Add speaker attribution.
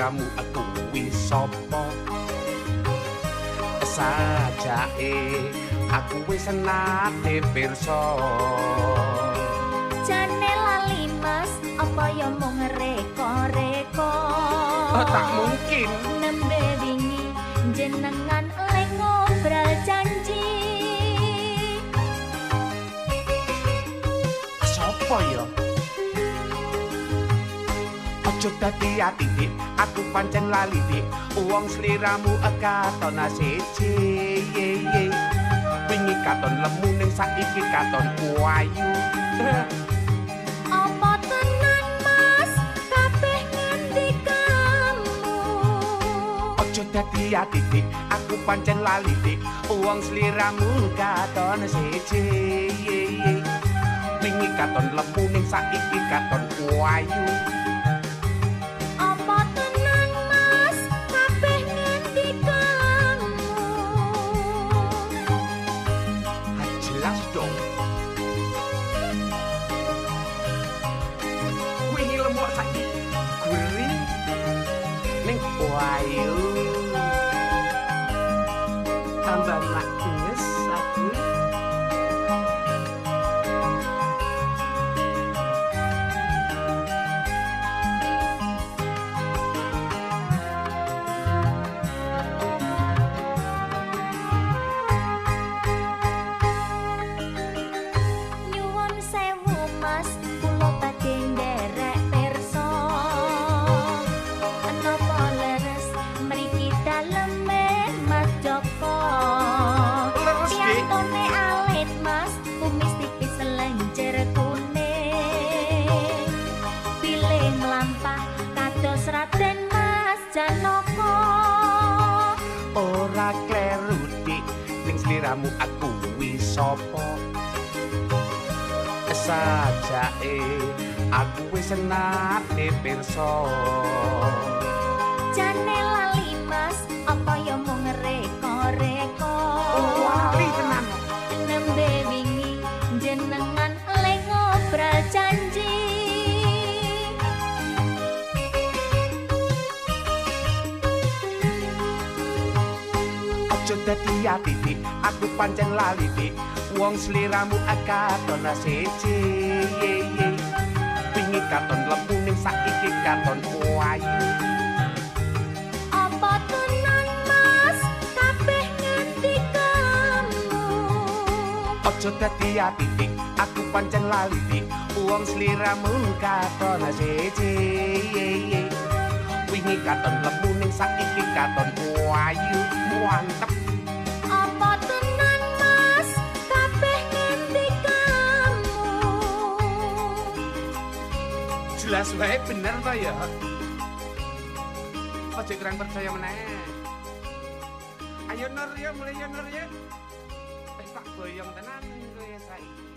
Speaker 1: sliramu kuwi sapa? Sajake aku wis nate pirsa.
Speaker 2: Jane lali Mas, apa ya mung reka-reka?
Speaker 1: Oh, tak mungkin.
Speaker 2: Nembe wingi jenengan le ngobral janji.
Speaker 1: Sapa ya? Aja dadi ati Dik, aku pancen lali Dik. Wong sliramu katon siji. Wingi katon lemu ning saiki katon ayu.
Speaker 2: Apa tenan Mas, kabeh ngendikamu?
Speaker 1: Aja dadi ati Dik, aku pancen lali Dik. Wong sliramu katon siji. Wingi katon lemu ning saiki katon ayu.
Speaker 2: Apa tenan Mas, kabeh ngendikamu?
Speaker 1: Jelas dong. Wingi lemok saiki gurih ning ayu. Tambah maknes aku.
Speaker 2: Nyuwun sewu Mas, kula badhe nderek pirsa. Napa leres mriki daleme Mas Joko?
Speaker 1: Leres, Dik.
Speaker 2: Piyantone alit Mas, kumis tipis lenjer kuning. Pilih mlampah kados Raden Mas Janaka.
Speaker 1: Ora kleru Dik, ning sliramu aku kuwi sapa? Sajake aku wis nate pirsa.
Speaker 2: Jane lali Mas, apa ya mung reka-reka?
Speaker 1: Lali tenan.
Speaker 2: Nembe wingi jenengan le ngobral janji.
Speaker 1: Aja dadi ati Dik, aku pancen lali Dik. Wong sliramu katon siji. Wingi katon lemu ning saiki katon ayu.
Speaker 2: Apa tenan Mas, kabeh ngendikamu?
Speaker 1: Aja dadi ati Dik, aku pancen lali Dik. Wong sliramu katon siji. Wingi katon lemu ning saiki katon ayu. Mantep.
Speaker 2: Apa tenan Mas, kabeh ngendikamu?
Speaker 1: Jelas wae bener to ya. Aja kurang percaya meneh. Ayo Nur ya, mulai ya Nur ya. Tak boyong tenan kowe saiki.